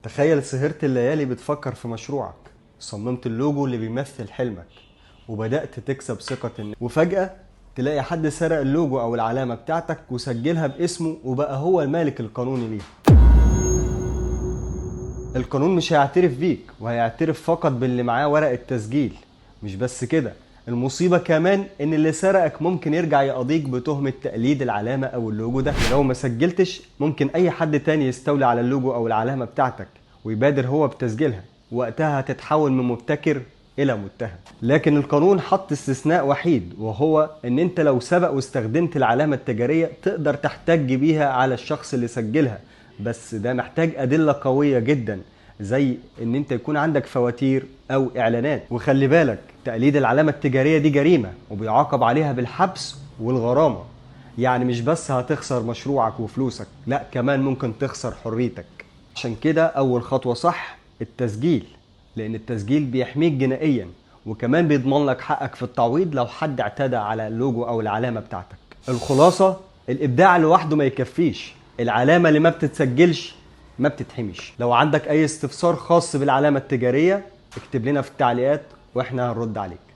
تخيل سهرت الليالي بتفكر في مشروعك، صممت اللوجو اللي بيمثل حلمك، وبدأت تكسب ثقة الناس، وفجأة تلاقي حد سرق اللوجو أو العلامة بتاعتك وسجلها باسمه وبقى هو المالك القانوني ليها. القانون مش هيعترف بيك، وهيعترف فقط باللي معاه ورق التسجيل. مش بس كده، المصيبة كمان إن اللي سرقك ممكن يرجع يقاضيك بتهمة تقليد العلامة أو اللوجو ده. ولو ما سجلتش ممكن أي حد تاني يستولي على اللوجو أو العلامة بتاعتك ويبادر هو بتسجيلها، وقتها هتتحول من مبتكر إلى متهم. لكن القانون حط استثناء وحيد، وهو إن أنت لو سبق واستخدمت العلامة التجارية تقدر تحتج بيها على الشخص اللي سجلها، بس ده محتاج أدلة قوية جدا، زي إن أنت يكون عندك فواتير أو إعلانات. وخلي بالك، تقليد العلامة التجارية دي جريمة وبيعاقب عليها بالحبس والغرامة. يعني مش بس هتخسر مشروعك وفلوسك، لا كمان ممكن تخسر حريتك. عشان كده أول خطوة صح التسجيل، لأن التسجيل بيحميك جنائيا، وكمان بيضمن لك حقك في التعويض لو حد اعتدى على اللوجو أو العلامة بتاعتك. الخلاصة، الإبداع لوحده ما يكفيش، العلامة اللي ما بتتسجلش ما بتتحميش. لو عندك أي استفسار خاص بالعلامة التجارية اكتب لنا في التعليقات واحنا هنرد عليك.